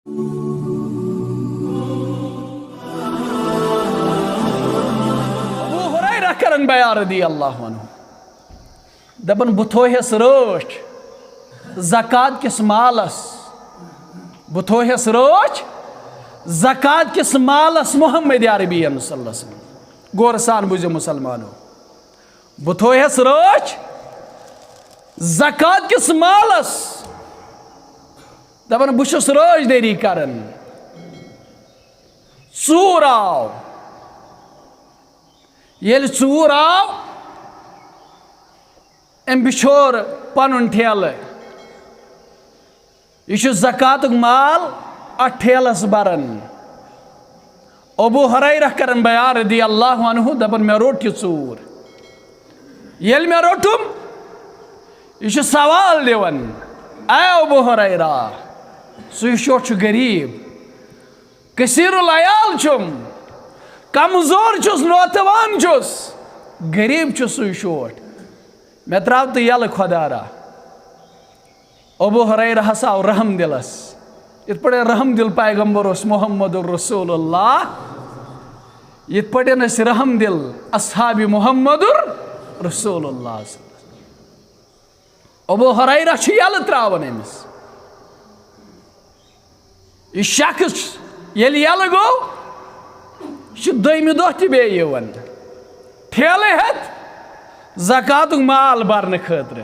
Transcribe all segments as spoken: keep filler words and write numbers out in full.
ابو ہریرہ کران بیان رضی اللہ عنہ، دپان، بہٕ تھوہس رٲچھ زکوٰۃ کِس مالس، بہٕ تھوہس رٲچھ زکوٰۃ کِس مالس محمد عربین صلی اللہ علیہ وسلم۔ غور سان بوٗزِو مسلمانو، بہٕ تھوہس رٲچھ زکوٰۃ کِس مالس۔ دپان، بہٕ چھُس رٲچھ دٲری کران۔ ژوٗر آو۔ ییٚلہِ ژوٗر آو، أمۍ بِچھور پنُن ٹھیلہٕ۔ یہِ چھُ زکوٰتُک مال اتھ ٹھیلس بران۔ ابو ہریرہ کران بیان رضی اللہ عنہ، دپان، مےٚ روٚٹ یہِ ژوٗر۔ ییٚلہِ مےٚ روٚٹُم، یہِ چھُ سوال دِوان، اے ابو ہریرہ، سُے شوٹ چھُ غریب، کثیر العیال چھُم، کمزور چھُس، نوتوان چھُس، غریب چھُ سُے شوٹ۔ مےٚ ترٛاو تہٕ یَلہٕ خۄدا را۔ ابو ہریرہ ہسا آو رحم دلس، یِتھ پٲٹھۍ رحم دل پیغمبر اوس محمد رسول اللہ، یِتھ پٲٹھۍ ٲسۍ رحم دل اصحاب محمد رسول اللہ۔ ابو ہریرہ چھُ یَلہٕ ترٛاوان أمِس۔ یہِ شخص ییٚلہِ یَلہٕ گوٚو، یہِ چھُ دوٚیمہِ دۄہ تہِ بیٚیہِ یِوان ٹھیلہٕ ہٮ۪تھ زکاتُک مال برنہٕ خٲطرٕ،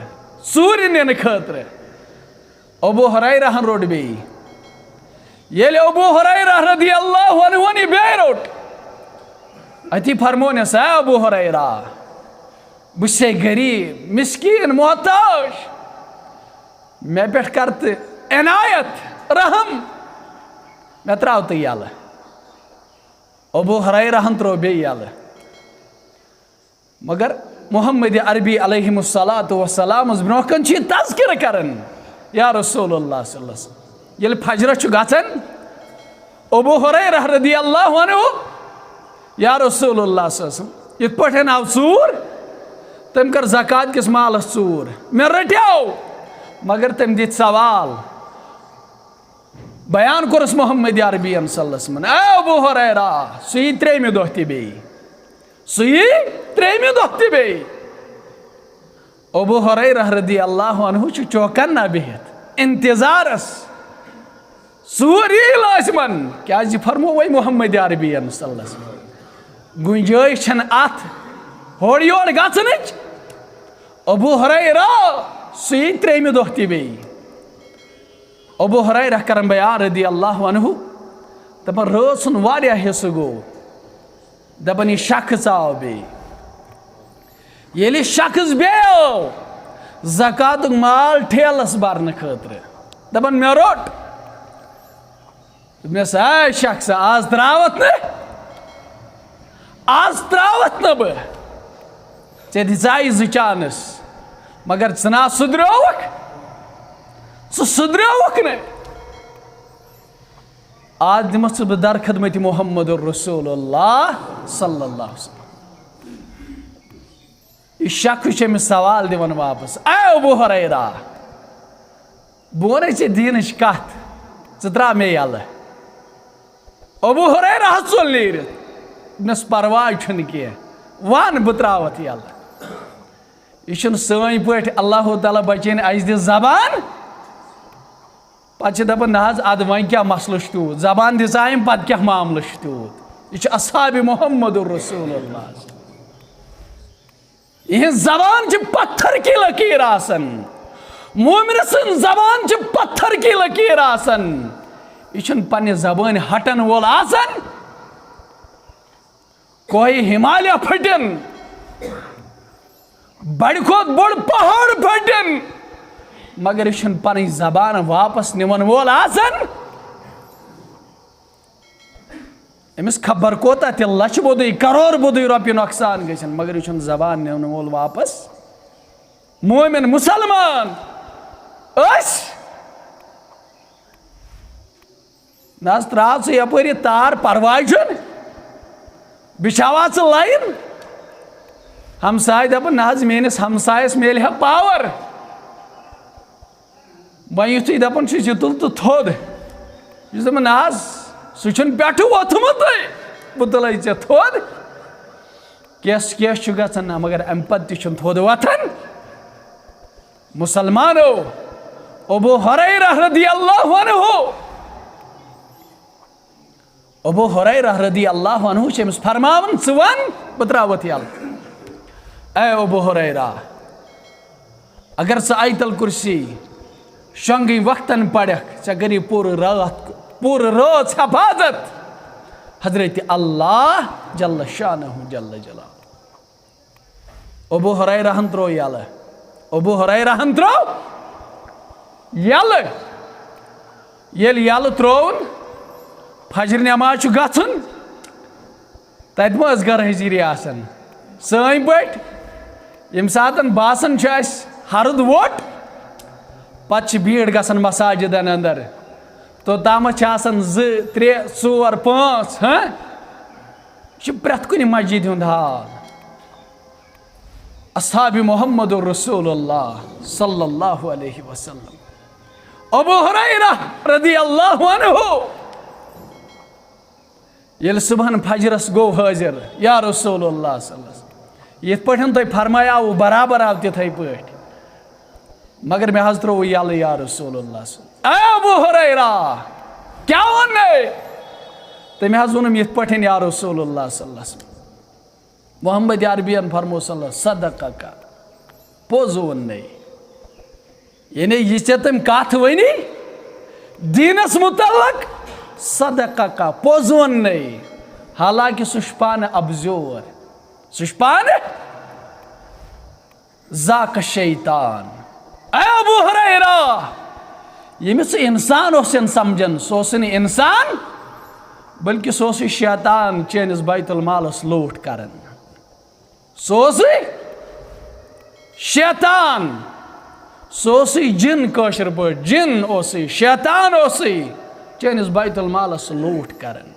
ژوٗرِ نِنہٕ خٲطرٕ۔ ابو ہریرہن روٚٹ بیٚیہِ۔ ییٚلہِ ابو ہریرہ رضی اللہ عنہ یہِ بیٚیہِ روٚٹ، اتی فرمونس، اے ابو ہریرہ، بہٕ چھُسے غریب، مسکین، محتاج، مےٚ پٮ۪ٹھ کر تہٕ عنایت، رحم، مےٚ ترٛاو تہٕ یَلہٕ۔ ابو ہریرہن ترٛوو بیٚیہِ یَلہٕ۔ مگر محمد عربی علیہ الصلوۃ والسلامس برونٛہہ کن چھُ یہِ تذکرٕ کران، یا رسول اللہ صلی اللہ علیہ وسلم۔ ییٚلہِ فجرس چھُ گژھان، ابو ہریرہ رضی اللہ عنہ، یا رسول اللہ صلی اللہ علیہ وسلم، یِتھ پٲٹھۍ آو ژوٗر، تٔمۍ کٔر زکوٰۃ کِس مالس ژوٗر، مےٚ رٔٹیو، مگر تٔمۍ دِتۍ سوال۔ بیان کوٚرُس محمد عربین صلی اللہ علیہ وسلمن، اے ابو ہریرہ، سُہ یی ترٛیٚیمہِ دۄہ تہِ بیٚیہِ، سُہ یی ترٛیٚیمہِ دۄہ تہِ بیٚیہِ۔ ابو ہریرہ رضی اللہ عنہ چھُ چوکن نہ بِہِتھ انتظارس، ژوٗر یی لٲزمن، کیازِ یہِ فرمووے محمد عربین صلی اللہ علیہ وسلم۔ گُنجٲیِش چھنہٕ اتھ ہورٕ یورٕ گژھنٕچ۔ ابو ہریرہ، سُہ یی ترٛیٚیمہِ دۄہ تہِ بیٚیہِ۔ ابو ہریرہ کرن بیان رضی اللہ عنہ، دپان، رٲژ ہُنٛد واریاہ حصہٕ گوٚو، دپان، یہِ شخص آو بیٚیہِ۔ ییٚلہِ یہِ شخص بیٚیہِ آو زکاتُک مال ٹھیلس برنہٕ خٲطرٕ، دپان، مےٚ روٚٹ۔ دوٚپمَس، اے شخص، آز ترٛاوَتھ نہٕ، آز ترٛاوَتھ نہٕ بہٕ۔ ژےٚ دِژاے زٕ چانس، مگر ژٕ نہ سُدریوکھ، ژٕ سُدریوکھ نہٕ۔ آز دِمَتھ ژٕ بہٕ در خدمت محمد رسول اللہ صلی اللہ علیہ وسلم۔ یہِ شخص چھُ أمِس سوال دِوان واپس، اے ابو ہریرہ، بہٕ وَنے ژےٚ دیٖنٕچ کَتھ، ژٕ ترٛاو مےٚ یَلہٕ۔ ابو ہریرہ ژوٚل نیٖرِتھ، دوٚپنَس، پرواے چھُنہٕ کینٛہہ، وَن، بہٕ ترٛاوَتھ یَلہٕ۔ یہِ چھُنہٕ سٲنۍ پٲٹھۍ، اللہ تعالیٰ بچٲیِن اَسہِ دِ زبان۔ پتہٕ چھِ دَپان، نہ حظ، اَدٕ وۄنۍ کیٛاہ مسلہٕ چھُ تیوٗت؟ زبان دِژایَم، پتہٕ کیٛاہ معاملہٕ چھُ تیوٗت؟ یہِ چھُ اصحاب محمد رسول اللہ۔ یِہٕنٛز زبان چھِ پتھر کی لکیر آسان۔ مومنہٕ سٕنٛز زبان چھِ پتھر کی لکیر آسان۔ یہِ چھُنہٕ پننہِ زبٲنۍ ہٹن وول آسان۔ کوہ ہمالیہ پھٹن، بڑِ کھۄتہٕ بوٚڑ پہاڑ پھٹن، مگر یہِ چھُنہٕ پنٕنۍ زبان واپس نِوَن وول آسان۔ أمِس خبر کوتاہ تہِ لچھ بوٚدُے، کرور بوٚدُے رۄپیہِ نۄقصان گژھن، مگر یہِ چھُنہٕ زبان نِوَن وول واپس۔ مومن مسلمان أسۍ نہ حظ، ترٛاو ژٕ یپٲرۍ یہِ تار، پرواے چھُنہٕ، بِچھاوا ژٕ لاین۔ ہمساے دپان، نہ حظ، میٲنِس ہمسایس میلہِ ہا پاور۔ وۄنۍ یُتھُے دپان چھُس، یہِ تُل تہٕ تھوٚد، یُس دَپان، نہ حظ، سُہ چھُنہٕ پٮ۪ٹھٕ ووٚتھمُتٕے، بہٕ تُلَے ژےٚ تھوٚد۔ کیس کیس چھُ گژھان، نہ، مگر اَمہِ پَتہٕ تہِ چھُنہٕ تھوٚد وۄتھان۔ مُسلمانو، ابو ہریرہ رضی اللہ عنہ، ابو ہریرہ رضی اللہ عنہ چھُ أمِس فرماوان، ژٕ وَن، بہٕ ترٛاوَتھ یَلہٕ۔ اے ابو ہریرہ، اگر ژٕ آیت الکرسی شۄنٛگٕے وقتن پرکھ، ژےٚ کری پوٗرٕ راتھ، پوٗرٕ رٲژ حفاظت۔ حضرت اللہ جل شانہ جل جلالہ۔ ابو ہریرہن ترٛوو یَلہٕ۔ ابو ہریرہن ترٛوو یَلہٕ۔ ییٚلہِ یَلہٕ ترٛووُن، فجر نٮ۪ماز چھُ گژھُن، تَتہِ ما ٲس گرٕ حٲضِری آسان؟ سٲنۍ پٲٹھۍ، ییٚمہِ ساتَن باسان چھُ اَسہِ ہرُد ووٚٹ، پَتہٕ چھِ بھیٖڑ گژھان مساجدن اندر۔ توٚتامَتھ چھِ آسان زٕ، ترٛےٚ، ژور، پانٛژھ، ہاں؟ یہِ چھُ پرٛٮ۪تھ کُنہِ مسجد ہُنٛد حال۔ اصحاب محمد رسول اللہ صلی اللہ علیہ وسلم۔ ابو ہریرہ رضی اللہ عنہ، ییٚلہِ صبحن فجرس گوٚو حٲضِر، یا رسول اللہ صلی اللہ علیہ وسلم، یِتھ پٲٹھۍ تۄہہِ فرمایاوُ، برابر آو تِتھے پٲٹھۍ، مگر مےٚ حظ ترٛووُ یَلہٕ، یا رسول اللہ صلی اللہ علیہ وسلم۔ اے ابو ہریرہ، کیٛاہ ووٚن مےٚ؟ تٔمۍ حظ ووٚنُم یِتھ پٲٹھۍ، یا رسول اللہ صلی اللہ علیہ وسلم۔ محمد عربین فرمو صلی اللہ، صدقک، پوٚز ووٚن نے۔ یعنی یہِ ژےٚ تٔمۍ کتھ ؤنی دیٖنس متعلق، صدقک، پوٚز ووٚن نے۔ حالانکہ سُہ چھُ پانہٕ ابزیور، سُہ چھُ پانہٕ ذاک شیطان۔ اے ابو ہریرہ، ییٚمِس ژٕ انسان اوسن سمجھان، سُہ اوسُے نہٕ انسان، بلکہ سُہ اوسُے شیطان، چٲنِس بیت المالس لوٗٹھ کران۔ سُہ اوسُے شیطان، سُہ اوسُے جِن، کٲشِر پٲٹھۍ جِن اوسُے، شیطان اوسُے، چٲنِس بیت المالس سُہ لوٗٹھ کران۔